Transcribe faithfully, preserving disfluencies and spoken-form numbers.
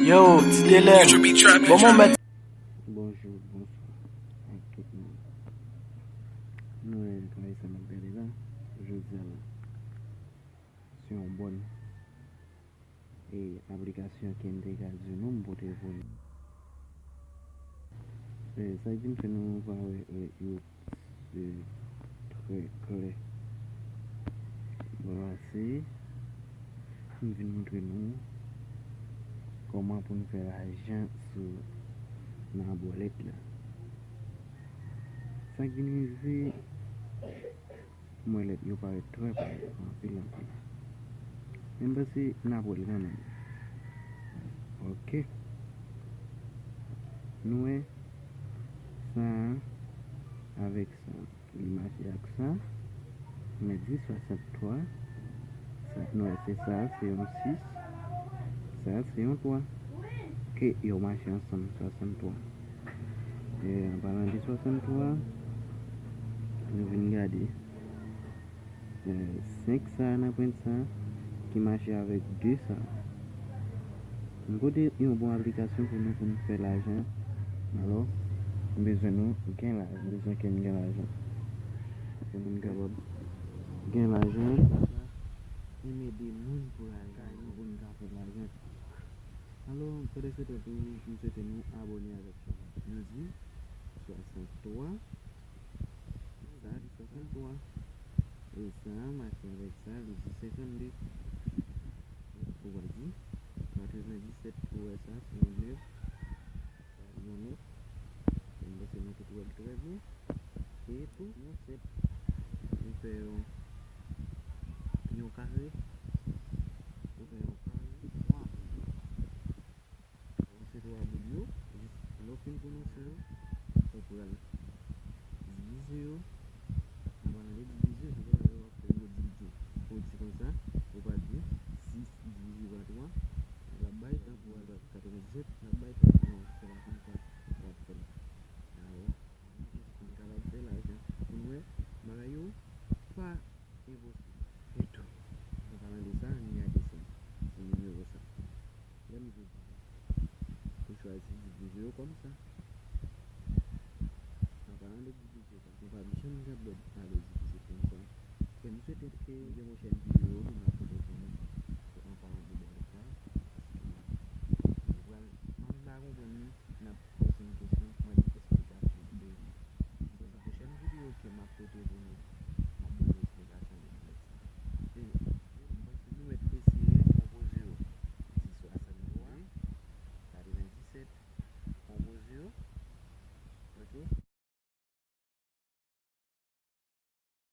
Yo, ti delè, bon moman. Bonjou, bonswa ak tout moun. Nou wè kòman sa n ap gade la, jodi a la. Se yon bòn. E aplikasyon ke m te ka di nou, m pote pou nou. E sa k vin fè nou pa wè, e, yo se trè klè. Bon, la se, m vin montre nou kòman pou n fè lajan sou nan bòlèt la. Sa k vin rive, m wè lèt yo parèt trè parèt anpil anpil. Men m panse n ap wè l kanmenm. Ok. Nou wè sa a avèk sa. Li mache ak sa. M di swasanntwa. Sa, nou wè se sa, se yon sis. Sa, se yon twa. Ke yo mache ansanm, swasanntwa. E, an palan de swasanntwa, nou vin gade. E, senk sa a nan pwent sa a, ki mache avèk de sa a. M pote yon bon aplikasyon pou nou, pou n fè lajan. Alò, m bezwen nou gen lajan, m bezwen ke n gen lajan. Pou moun kapab gen lajan. E m ede moun pou lajan, pou n ka fè lajan. Alò, pandan se tan tou, m swete nou abòne avèk chanèl. Nou di swasanntwa, sa di swasanntwa. E sa mache avèk sa, li di senkannde. Ou va di katrevendisèt, ou wè sa, se yon nèf. Sa, yon nèf. Mwen panse nou tout wè l trè byen. E tou, yon sèt. Nou fè yon, yon kare. Nou fè yon kare. Twa. Pwononse twa bout yo. Jis lè w fin pwononse yo, ou pral divize yo. An palan de divize, se pa lè w ap fè yo divizyon. Ou di konsa, ou pa di sis divize pa twa, l ap bay tankou al katrevendisèt, l ap bay tankou non, se pa konsa w ap fè l. Alò, nou kapab fè lajan. Pou nou wè, bagay yo pa enposib. E tou, an palan de sa, n gade sa. Se nimewo sa. Lè m di w, ou chwazi divize yo kòm sa. An palan de divize, nou pa janm gen dwòt pale divize konsa. E m swete ke gen pwochèn